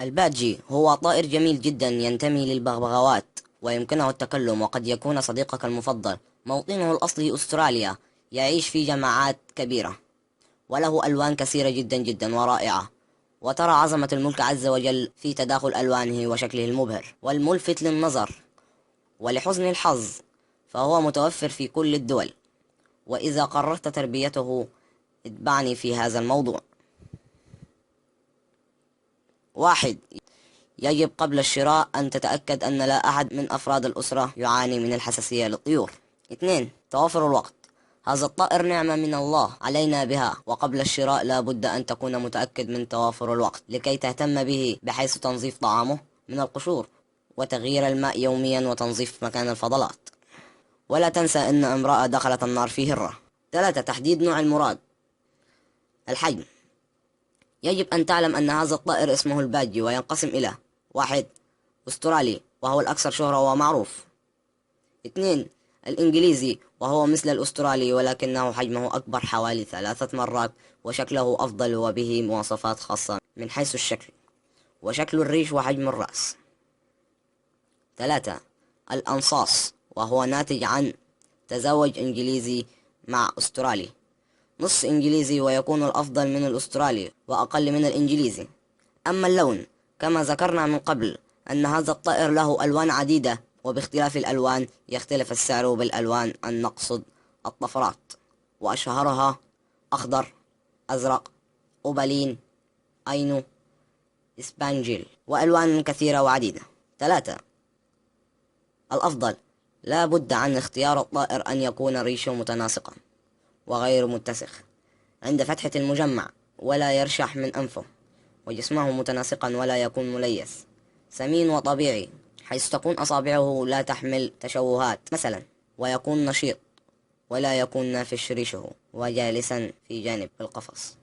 ال budgie هو طائر جميل جدا ينتمي للبغبغاوات ويمكنه التكلم، وقد يكون صديقك المفضل. موطنه الأصلي أستراليا، يعيش في جماعات كبيرة وله ألوان كثيرة جدا جدا ورائعة، وترى عظمة الملك عز وجل في تداخل ألوانه وشكله المبهر والملفت للنظر. ولحسن الحظ فهو متوفر في كل الدول، وإذا قررت تربيته اتبعني في هذا الموضوع. 1. يجب قبل الشراء أن تتأكد أن لا أحد من أفراد الأسرة يعاني من الحساسية للطيور. 2. توافر الوقت. هذا الطائر نعمة من الله علينا بها، وقبل الشراء لا بد أن تكون متأكد من توافر الوقت لكي تهتم به، بحيث تنظيف طعامه من القشور وتغيير الماء يوميا وتنظيف مكان الفضلات. ولا تنسى أن امرأة دخلت النار في هرة. 3. تحديد نوع المراد. الحجم. يجب أن تعلم أن هذا الطائر اسمه البادجي، وينقسم إلى 1. أسترالي، وهو الأكثر شهرة ومعروف. 2. الإنجليزي، وهو مثل الأسترالي ولكنه حجمه أكبر حوالي 3 مرات، وشكله أفضل وبه مواصفات خاصة من حيث الشكل وشكل الريش وحجم الرأس. 3. الأنصاص، وهو ناتج عن تزوج إنجليزي مع أسترالي، نص إنجليزي ويكون الأفضل من الأسترالي وأقل من الإنجليزي. أما اللون، كما ذكرنا من قبل أن هذا الطائر له ألوان عديدة، وباختلاف الألوان يختلف السعر. بالألوان أن نقصد الطفرات، وأشهرها أخضر، أزرق، أوبالين، أينو، إسبانجيل، وألوان كثيرة وعديدة. 3. الأفضل. لا بد عن اختيار الطائر أن يكون ريشه متناسقا وغير متسخ عند فتحة المجمع، ولا يرشح من أنفه، وجسمه متناسقا ولا يكون مليس، سمين وطبيعي حيث تكون أصابعه لا تحمل تشوهات مثلا، ويكون نشيط ولا يكون نافش ريشه وجالسا في جانب القفص.